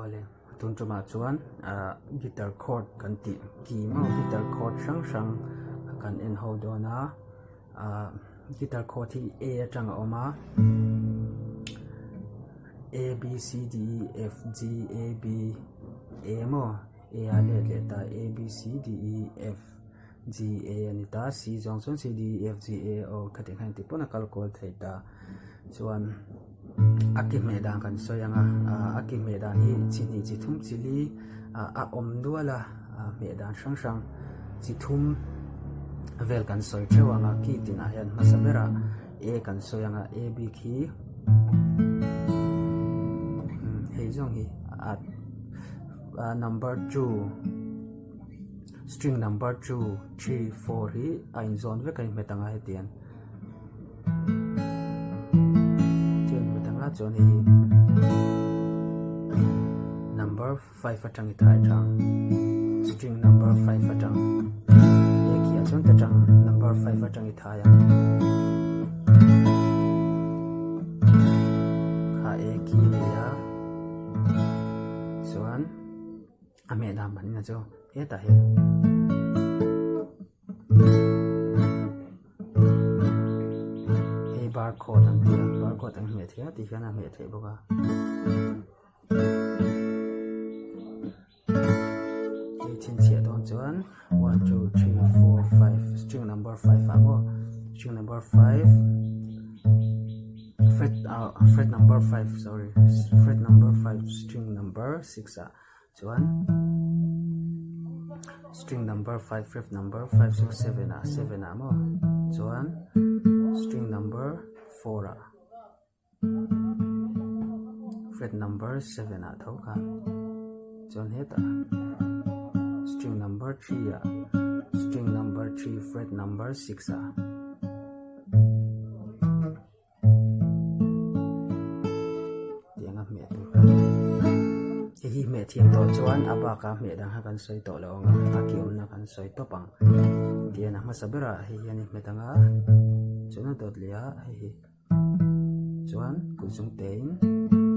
Awle, tun tumah chuan ah guitar chord kan tih ki maw guitar chord hrang hrang kan en ho dawn a ah guitar chord hi A atang a awm a A B C D E F G A B A maw A a let leh ta A B C D E F G A a ni ta C zawng chuan C D E F G A aw khatiang khan engti pawn a kal kual thei ta chuan a ki hmeh dan kan sawi ang a ah a ki hmeh dan hi chi hnih chi thum chi li ah a awm nual a ah hmeh dan hrang hrang chi thum vel kan sawi theuh ang a ki tinah hian hmasa berah A kan sawi ang a A bik hi hei zawng hi ah number 2. String number 2, 3, 4 hi a inzawn vek a inhmet ang a hetiang. Thil inhmet ang a chuan hei hi number 5 atang i thai tha ang. String number 5 atang e khi ah chuan ta tang number 5 atang i thai ang. Kha e ki nei a chuan A hmeh dan pahnih na chu hetah hian hei barcode an ti a barcode an hmeh theih a tih hian a hmeh theih bawk a hei chhinchhiah dawn chuan one two three four five string number 5 ah maw string number 5 fret ah fret number 5 sorry fret number 5 string number 6 ah Chuan string number 5 fret number 5 6 7 ah 7 ah maw chuan string number 4 ah fret number 7 ah tho kha chuan hetah string number 3 ah string number 3 fret number 6 ah. Tiang a hmeh tur kha hei hi hmeh thiam tawh chuan a bak a hmeh dang kha kan sawi tawh lo ang a a ki awmna kan sawi tawp ang tian a hmasa berah hei hian i hmet ang a chuan a dawt leh a hei hi chuan kut zung te in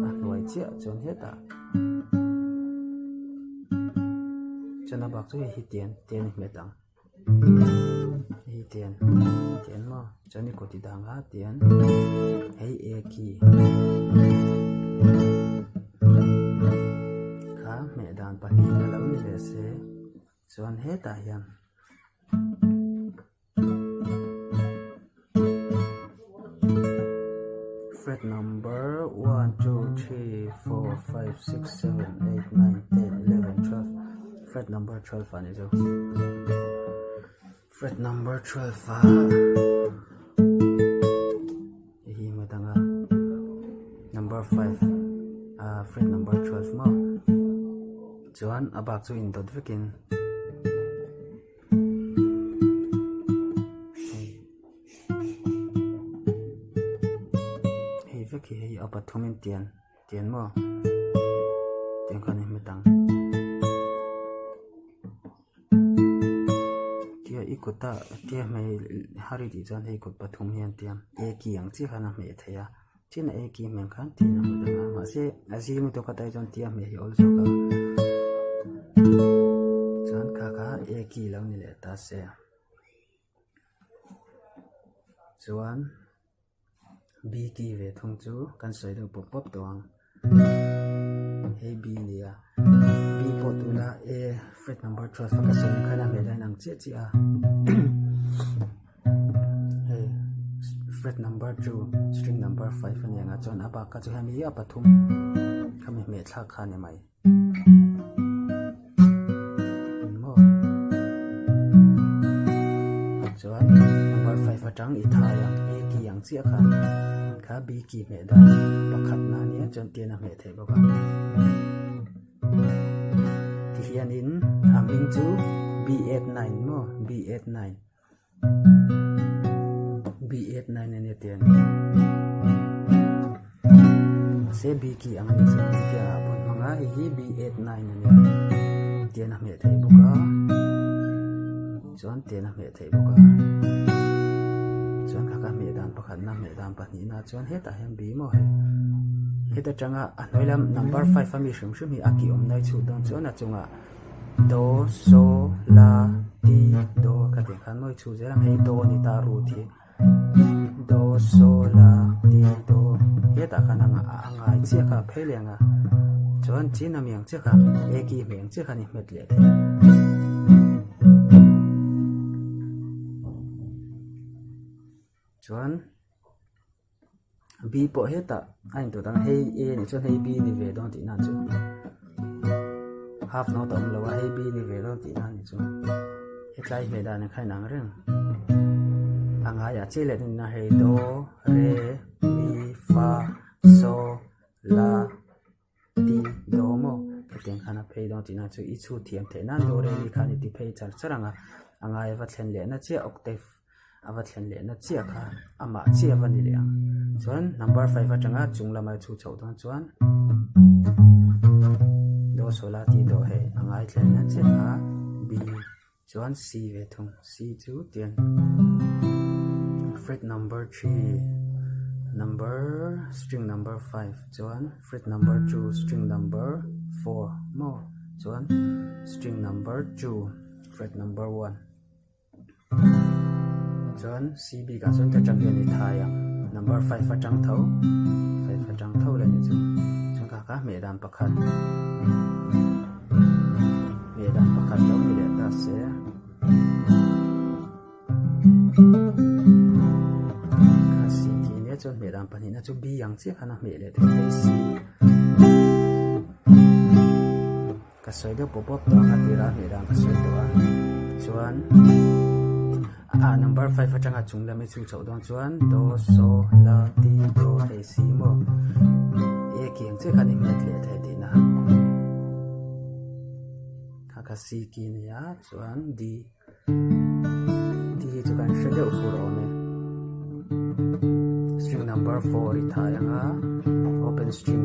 a hnuai chiah chuan hetah chuan a bak chu hei hi tian tian i hmet ang. Hei tian tian maw chuan i kut i dang a tian hei e ki kha hmeh dan pahnih a lo ni leh se chuan hetah hian. Fret number 1, 2, 3, 4, 5, 6, 7, 8, 9, 10, 11, 12 Fret number 12 a ni chu Fret number 12 a hei hi hmet anga number 5 ah fret number 12 maw chuan a bak chu indawt vekin Hei vek hi hei a pathumin tian tian maw tiang khan i hmet ang tia i kut a tia hmei har i tih chuan hei kut pathum hian tiang e ki ang chiah khan a hmeh theih a. Tin a eki hmel khan tin a hmu deuh a mahse a zing lutuk a tai chuan tia hmel hi a awl zawk a chuan kha kha eki lo ni leh ta se chuan b key ve thung chu kan sawi deuh pawp pawp tawh ang hei b a ni a b pawh tuna a fret number 12 a ka sawi khan a hmel a inang chiah chiah a. Hei fret number 2 string number 5 a ni ang a chuan a bak kha chu hemi a pathum khami hmeh thlak kha a ni mai maw chuan number 5 atang i thai ang a key ang chiah kha kha b key hmeh dan pakhat na ania chuan tian a hmeh theih bawk a tihianin a hming chu b 8 9 maw b 8 9. B 8 9 a nia tiang mahse B key ang a ni chuan B key ah pawh an hmang a hei hi B 8 9 a nia tian a hmeh theih bawk a chuan tian a hmeh theih bawk a chuan kha kha hmeh dan pakhat na hmeh dan pahnih na chuan hetah hian B maw hei. Heta tanga a hnuai lam number five a mi hrim hrim hi a ki awm nai chhuh dawn chuan a chungah do so la ti do ka tih ang khan mawi chhuh zel ang hei do a ni ta root hi do so la ti do hetah khan a a ngai chiah kha a phei leh ang a chuan chin a mi ang chiah kha a ki hmeh ang chiah khan i hmet leh thei chuan. B pawh hetah a intur dang hei A nih chuan hei B ni ve dawn tihna chu half note a awm lo a hei B ni ve dawn tihna ni chu hetlai hmeh dan ang kha inang reng a ngaiah chiah leh nunna hei do re mi fa so la. Ti do maw? Hetiang khan a phei dawn tihna chu i chhut thiam theih nan do re mi khan i ti phei char char ang a, a ngai a va thlen lehna chiah octave a va thlen lehna chiah kha amah chiah a va ni leh ang. Chuan number five atanga chung lama i chhut chhoh dawn chuan do sawla tih dawh hei a ngai thlenna chiah kha B Chuan C ve thung, C chu tian fret number three number string number five chuan fret number two string number four maw chuan string number two fret number one chuan C bikah chuan ta tang hian i thai ang number five atang tho five atang tho la ni chu chuan kha kha hmeh dan pakhat. Hmeh dan pakhat lo ni leh ta se. Kha C tih nia chuan hmeh dan pahnihna chu B ang chiah khan a hmeh leh thei phei C. Ka sawi deuh pawp pawp tawh ang a tirah hmeh dan ka sawi tawh a. Chuan a number 5 atanga chung lam hi chu chhoh dawn chuan do so la ti do hei C maw. E kiang chiah khan i hmet leh thei tihna. Kha kha C ki nia chuan D D hi chu kan hre deuh fur awm e. String number 4 i thai anga open string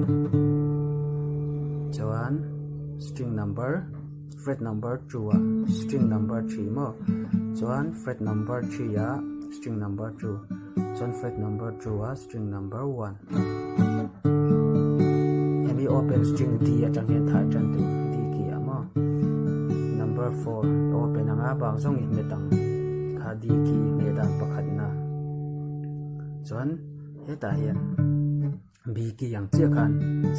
chuan string number fret number 2 a string number 3 maw chuan fret number 3 a string number 2 chuan fret number 2 a string number 1 hemi open string D atang hian thai tan tur D ki a maw number 4 open anga bak zawng i hmet ang kha D ki hmeh dan pakhat na chuan hetah hian B ki ang chiah khan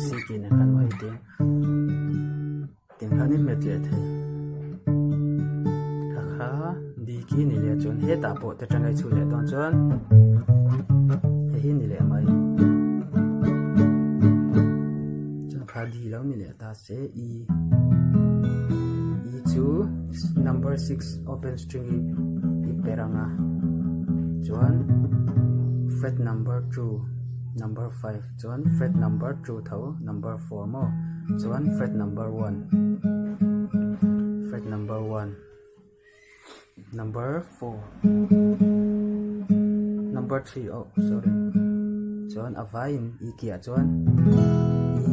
C ki nen khan maw hei te Tiang khan i hmet leh thei. Kha kha D khi ni leh chuan hetah pawh te tangai chhu leh dawn chuan hei hi ni leh mai. Chuan kha D lo ni leh ta se E. E chu number 6 open string i i per anga chuan fret number 2 number 5 Chuan fret number two tho number four maw chuan fret number one fret number one number four number three oh sorry chuan a vaiin i kiah chuan i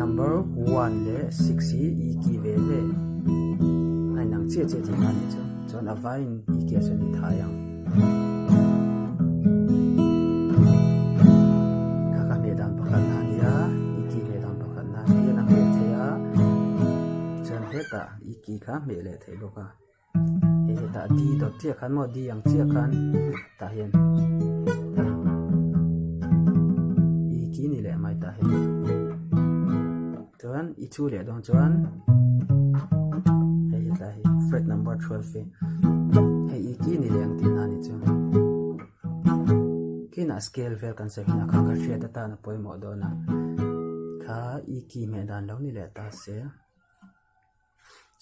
number one leh six hi i ki ve ve a inang chiah chiah tih kha a nih chu chuan a vaiin i kiah chuan i thai ang. Kha ka hmeh dan pakhat na a ni a, i ki hmeh dan pakhat na a ni a hmeh theih a, chuan hetah i ki kha hmeh leh theih bawk a, hei hetah D dawt chiah khan maw D ang chiah khan tah hian i ki ni leh mai tah hian chuan i chu leh dawn chuan hei hetlai hi fret number 12 hi. Hei i ki ni leh ang tihna a ni chu. Kinah scale vel kan sawi hunah khan ka hriat atan a pawimawh dawn a. Kha i ki hmeh dan lo ni leh ta se.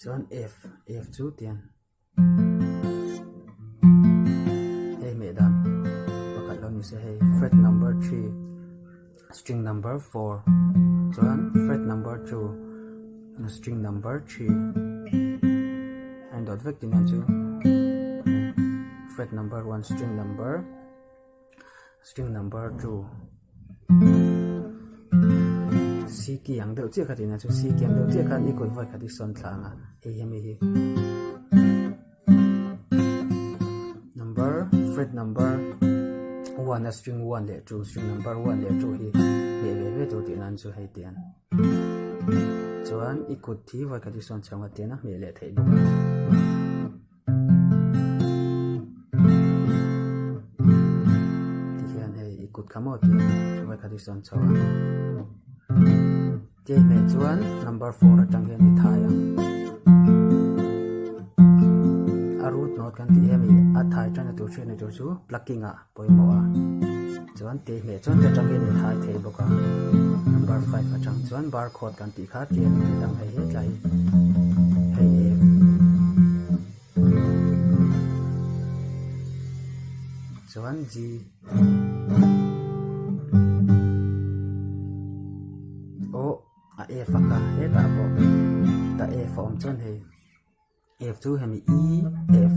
Chuan F, F chu tiang. Hei hmeh dan pakhat lo ni se hei fret number 3 string number 4 chuan fret number 2 String number 3 a indawt vek tih nen chu fret number 1 string number string number 2 C key ang deuh chiah kha tih nen chu C key ang deuh chiah khan i kut vawi khat i sawn thla ang a hei hi ami hi number fret number One a string one leh two string number one leh two hi hmeh ve ve tur tih nan chu hei tian chuan i kut hi vawikhat i sawn chho nga tian a hmeh leh theih bawk a. Tihian hei i kut kha maw tian vawikhat i sawn chho a. Tia i hmeh chuan number four atang hian i thai ang. A root note kan tih hemi a thai tana tur hriatna tur chu plucking ah pawimawh a. Chuan tia i hmeh chuan ti atang hian i thai thei bawk a. Number five atang chuan bar chord kan tih kha tia ni dang hei hetlai hei F. Chuan G. Aw a F a kha hetah pawh ta F a awm chuan hei F chu hemi E F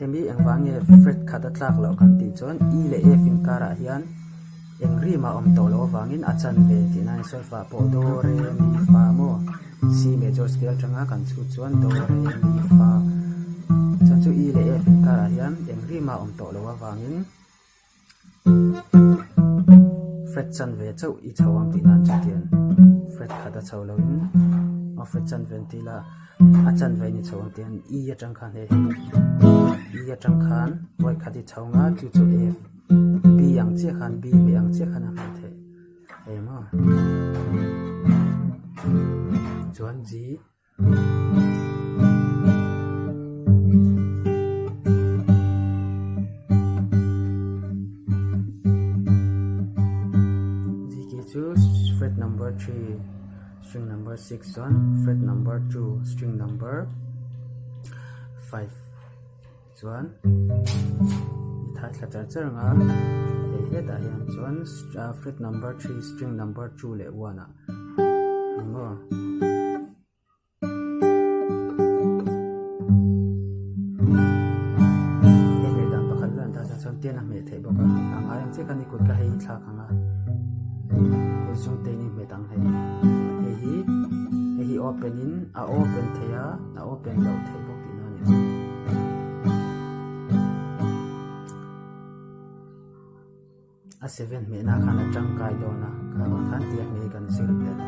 hemi engvang nge fret khat a tlak loh kan tih chuan E leh F inkarah hian eng rim a awm tawh loh avangin a chanve tih nan solfa pawh do re mi fa maw. C major scale atanga kan chhut chuan do, re, mi, fa chuan chu E leh F inkarah hian eng rima awm tawh loh avangin fret chanve chauh i chho ang tih nan chutiang fret khat a chho loin a fret chanve an tih lah a chanve in i chho ang tih an E atang khan hei E atang khan vawi khat i chho ang a chu chu F B ang chiah khan B hmeh ang chiah khan a hmeh theih. Eng a? Chuan G. G ki chu fret number 3, string number 6 chuan fret number 2, string number 5. Chuan i thai thla char char ang a, hei hetah hian chuan fret number three string number two leh one ah eng maw hei hmeh dan pakhat vel an dah chuan chuan ten a hmeh theih bawk a, a ngai ang chiah khan i kut kha hei hi thlak ang a, kut zung te in i hmet ang hei, hei hi hei hi open in a open thei a a open loh theih bawk tihna a ni chu. A seven hmehna khan a tangkai dawn a, kha vang khan tia hmeh hi kan zir belh.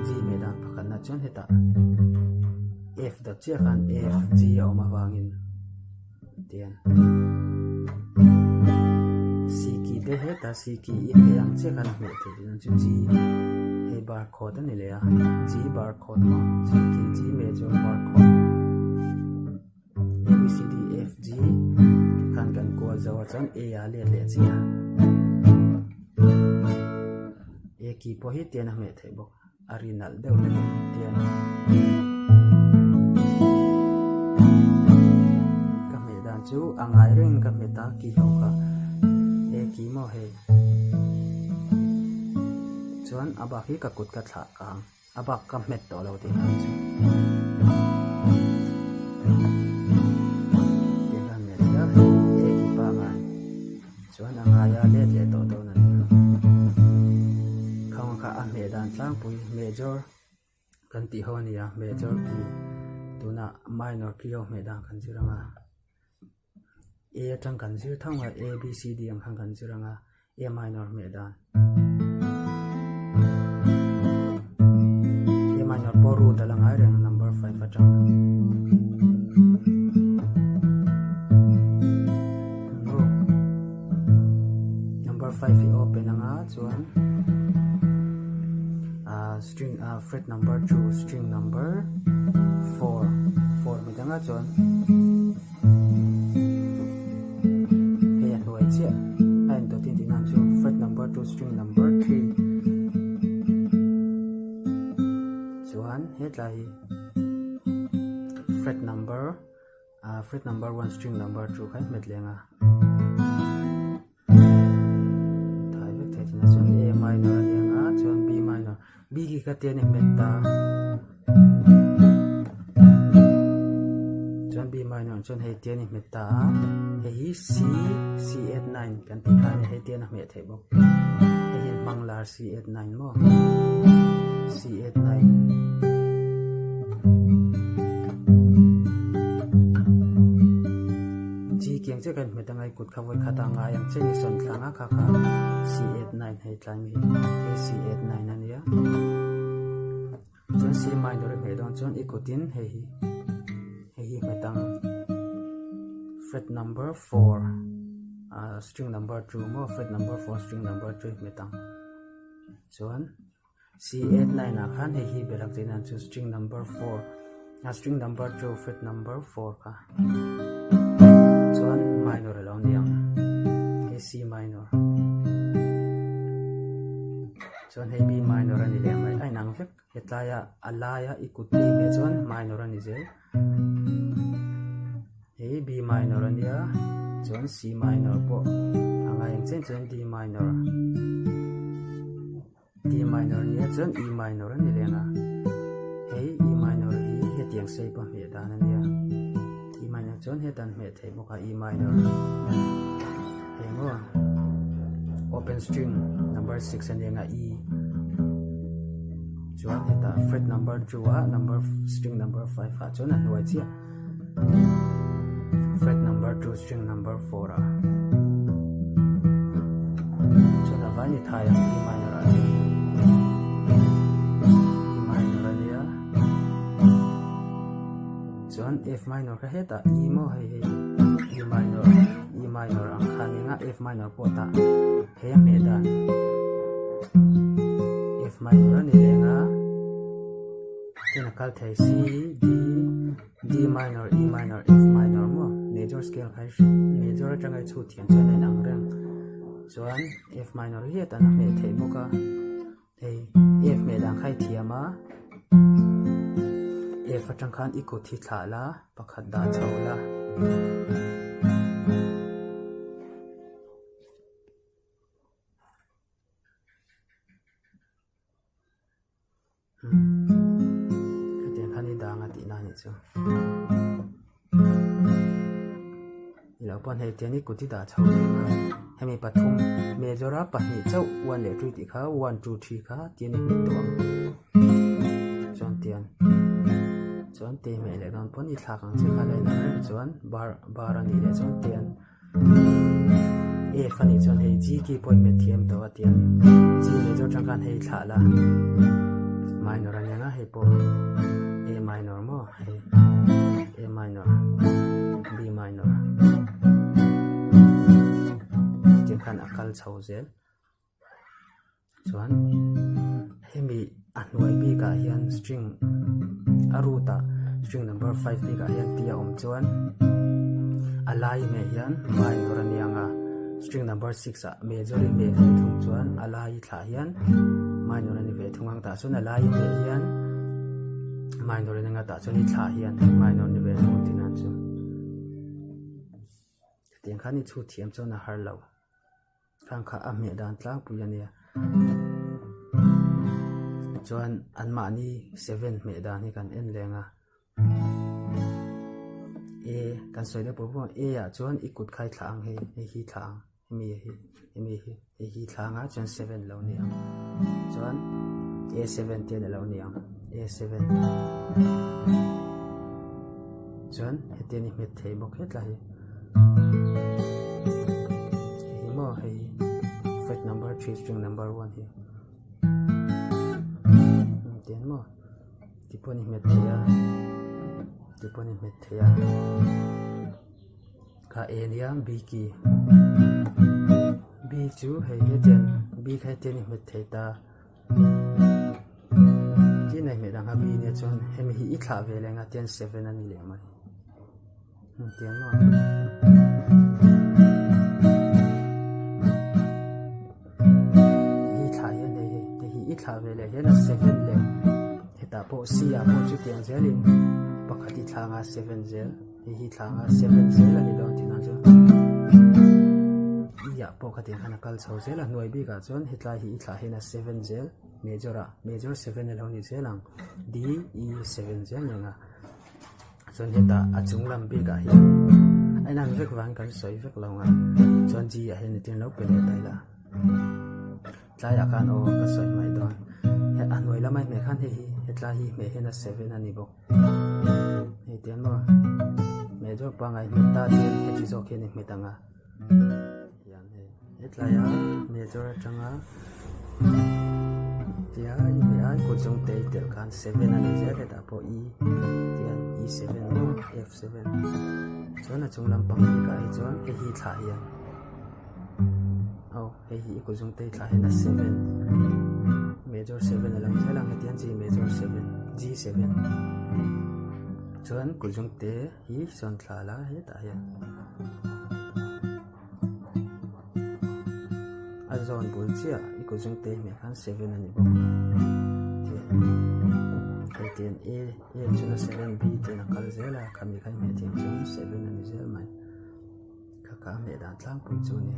G hmeh dan pakhatna chuan hetah F dawt chiah khan F, G a awm avangin tian C key te hetah C key i hmeh ang chiah khan a hmeh theih tihna chu G hei bar chord a ni leh a, G bar chord maw G key G major bar chord. A B C D F G khan kan kual zo a chuan A ah let leh chiah a A key pawh hi tian a hmeh theih bawk a ri nalh deuh hlek in tian ka hmeh dan chu a ngai reng ka hmet a key ho kha A key maw hei chuan a bak hi ka kut ka thlah kang. A bak ka hmet tawh lo tih khan chu. Tih khan hmet a, he ki pa ngai chuan a ngai a let leh tawh dawn a ni. Khang kha a hmeh dan tlangpui major kan tih ho a ni a, major key tunah minor key ho hmeh dan kan zir ang a. A atang kan zir thang a, A, B, C, D ang khan kan zir ang a, A minor hmeh dan. A minor pawh root a la ngai reng number 5 atang. Number 5 hi open anga chuan string fret number 2 string number 4 4 midanga chuan Hei a hnuai chiah a en tawh tin tih nan chu fret number 2 string number 3 chuan hetlai hi fret number ah fret number 1 string number 2 kha hmet leng a thai vek thei thin a chuan A minor a ni ang a chuan B minor B khi kha te a ni hmet ta chuan B minor chuan hei te a ni hmet ta a hei hi C C eight nine kan tih kha a ni hei te a hmeh theih bawk hei hi hmang lar C eight nine maw C eight nine. khatiang chiah khan hmet anga i kut kha vawi khat a ngai ang chiah ni sawn thlang a kha kha C 8 9 hei tlai mi hi C 8 9 a nia chuan C minor i hmeh dawn chuan i kutin hei hi hei hi hmet ang fret number 4 ah string number 2 maw fret number 4 string number 2 i hmet ang chuan C 8 9 ah khan hei hi belak tih nan chu string number 4 a string number 2 fret number 4 kha chuan minor a lo ni ang hei C minor chuan hei B minor a ni leh mai a inang vek hetlai a a laia i kut te hmeh chuan minor a ni zel hei B minor a nia chuan C minor pawh a ngai ang chen chuan D minor. D minor nia chuan E minor a ni reng a, hei E minor hi hetiang shape a hmeh dan a nia, E minor chuan hetan hmeh theih bawk a E minor hei maw open string number 6 a ni ang a E chuan hetah fret number 2 a number string number 5 ah chuan a hnuai chiah Fret number 2 string number 4 ah chuan a vai ni thai ang E minor ah chuan E minor a nia chuan F minor kha hetah E maw hei hei E minor E minor ang kha nia F minor pawh tah hei a hmeh dan F minor a ni reng a Tin a kal thei C, D, D minor, E minor, F minor maw major scale kha hi major atanga i chhut thiam chuan a inang reng. Chuan F minor hi atan a hmeh theih bawk a, hei F hmeh dan kha i thiam a, F atang khan i kut hi thlah la, pakhat dah chho la. Hetiang khan i dang a tihna a nih chu. Ni lo pawn hei tiang i kut i dah chho leh a, hemi pathum major a pahnih chauh one leh two tih kha one two three kha tian i hmet tawh ang. Chuan tian chuan te hmeh leh dawn pawn i thlak ang che kha la inang reng chuan bar bar a nih leh chuan tian F a nih chuan hei G key pawh i hmet thiam tawh a tiang G major atang khan hei thlah la minor a nia nga hei pawh A minor maw hei A minor B minor tiang khan a kal chho zel Chuan hemi a hnuai bikah hian string a root ah string number 5 bikah hian t a awm chuan a lai hmeh hian minor a nia ang a string number 6 ah major i hmeh ve thung chuan a lai thlah hian minor a ni ve thung ang tah chuan a lai hmeh hian minor a ni ang a tah chuan i thlah hian minor a ni ve thung ang tih nan chu hetiang khan i chhut thiam chuan a har lo. Khang kha a hmeh dan tlangpui a nia. Chuan anmahni 7 hmeh dan hi kan en leng a. A kan sawi deuh pawh pawh A ah chuan i kut kha i thlah ang hei hei hi thlah ang hemi hi hemi hi hei hi thlah ang a chuan 7 lo ni ang. Chuan A 7 te a lo ni ang A 7 chuan hetiang i hmet thei bawk hetlai hi. Hei maw hei fret number 3 string number 1 hi tian maw ti pawh ni hmet thei a ti pawh ni hmet thei a kha A nia B key B chu hei hetian B kha hetian i hmet thei ta tin a hmeh dang kha B nia chuan hemi hi i thlah ve leh ang a tian 7 a ni leh mai. Hi thlah hian hei hei hei hi i thlah ve leh hian a 7 leh hetah pawh C ah pawh chutiang zelin pakhat i thlah anga 7 zel hei hi thlah anga 7 zel a ni dawn tih nan chuan I ah pawh khatiang khan a kal chho zel a hnuai bikah chuan hetlai hi i thlah hian a 7 zel major ah major 7 a lo ni zel ang D E 7 zel nen a. Chuan hetah a chung lam bikah hian a inang vek vang kan sawi vek lo ang a chuan G ah hian nitin lo pe leh ta ila tlaiah khan aw ka sawi mai dawn he a hnuai lama hmeh khan hei hi hetlai hi hmeh hian a 7 a ni bawk hei tiang maw. Major pangngai hmet ta hian heti zawk hian i hmet ang a. Hian hei hetlaia major atanga tia i hmeh a i kut zawng te i telh khan seven a ni zel hetah pawh E tihian E seven maw F seven chuan a chung lampang bikah hi chuan hei hi thlah hian aw hei hi i kut zawng te i thlah hian a seven major seven a lang zel ang hetiang G major seven G seven chuan kut zawng te hi sawn thla la hetah hian. A zawn bul chiah i kut zawng te hmeh khan seven a ni bawk hei tian a a chuan a seven b tian a kal zel a khami kha i hmeh thiam chuan seven a ni zel mai kha kha a hmeh dan tlangpui chu a ni.